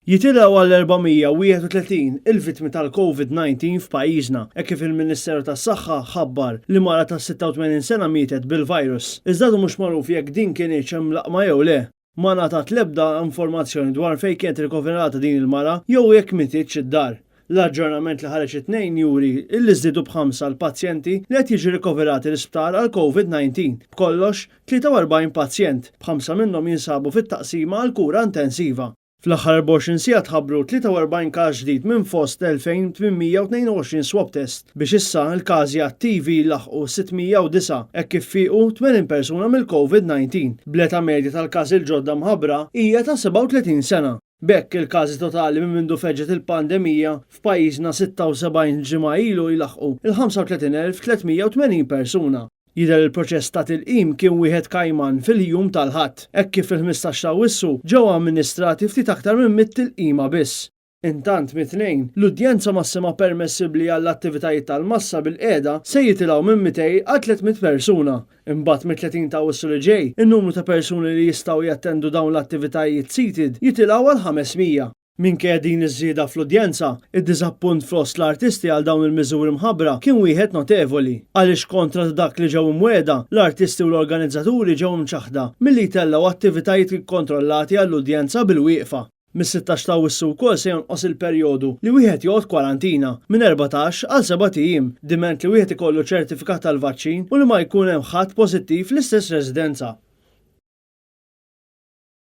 Jitilgħu għal 431 il-vittmi tal-Covid-19 f'pajjiżna hekk kif il-Ministeru tas-Saħħa ħabbar li mara ta' 86 sena mietet bil-virus. Iżda għadu mhux magħruf jekk din kinitx imlaqqma jew le. Ma ngħatat l-ebda informazzjoni dwar fejn kienet rikoverata din il-mara jew jekk mititx id-dar. L-aġġornament li ħareġ it-Tnejn juri illi żdiedu b'ħamsa l-pazjenti li qed jiġu rikoverati l-isptar għall-Covid-19. B'kollox, 43 pazjent, b'ħamsa minnhom jinsabu fit-taqsima għall-kura intensiva. Fl-aħħar 24 siegħa tħabbru 43 każ ġdid minn fost 2,822 swab test, biex issa l-każi attivi laħqu 609 hekk kif fiequ 80 persuna mill-Covid-19, bl-età medja tal-każi l-ġodda mħabbra hija ta' 37 sena. B'hekk il-każi totali minn mindu feġġet il-pandemija f'pajjiżna 76 ġimgħa ilu jlaħħqu il-35,380 persuna. Jidher li l-proċess ta' tilqim kien wieħed kajman fil-jum tal-Ħadd, hekk kif fil-15 ta' Awwissu ġew amministrati ftit aktar minn 100 tilqima biss. Intant, mit-Tnejn, l-udjenza massima permessibbli għall-attivitajiet tal-massa bilqiegħda se jitilgħu minn 200 għal 300 persuna. Imbagħad mit-30 ta' Awwissu li ġej, in-numru ta' persuni li jistgħu jattendu dawn l-attivitajiet seated jitilgħu għal 500. Minkejja din iż-żieda fl-udjenza, id-diżappunt fost l-artisti għal dawn il-miżuri mħabbra kien wieħed notevoli. Għaliex kontra ta' dak li ġew imwiegħda, l-artisti u l-organizzaturi ġew imċaħħda milli jtellgħu attivitajiet ikkontrollati għall-udjenza bil-wieqfa. Mis-16 ta' Awwissu wkoll se jonqos il-perjodu li wieħed joqgħod kwarantina, minn 14 għal sebat ijiem, diment li wieħed ikollu ċertifikat tal-vaċċin u li ma jkun hemm ħadd pożittiv fl-istess residenza.